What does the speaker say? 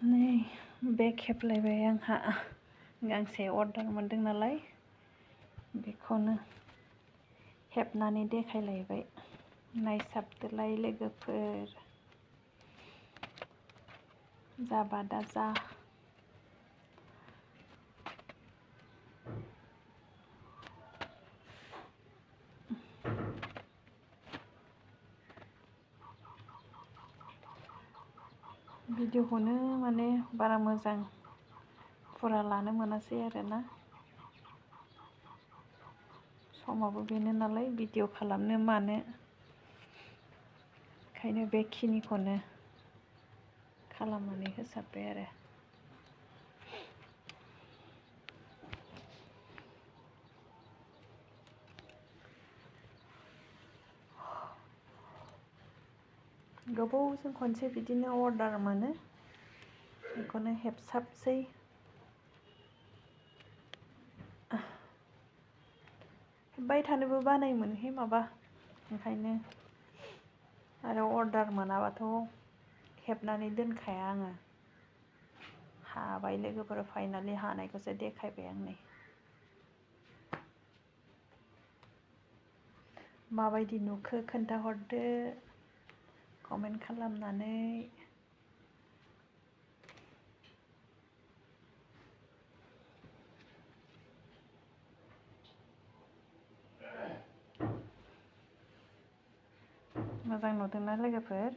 नै बेग हेबलायबाय आंहा गांसे अर्डार मोनदों नालाय बेखौनो हेबनानै देखायलायबाय नायसाबदोलाय लोगोफोर जाबा दा जा भिडिअखौनो माने बारा मोजां फुरा लानो मोनासै आरोना समाबो बेनो नालाय भिडिअ खालामनो मानो ओंखायनो बेखिनिखौनो खालामनानै होसाबबाय आरो गोबावजों खनसे बिदिनो अर्डार मोनो बेखौनो हेबसाबसै हेबबाय थानोबो बानाय मोनोहाय माबा ओंखायनो आरो अर्डार मोनाबाथ' हेबनानै दोनखाया आङो हाबाय लोगोफोर फाइनालि हानायखौसो देखायबाय आं नै माबायदि नुखो खोन्थाहरदो कमेन्ट खालामनानै मोजां नुदोंना लोगोफोर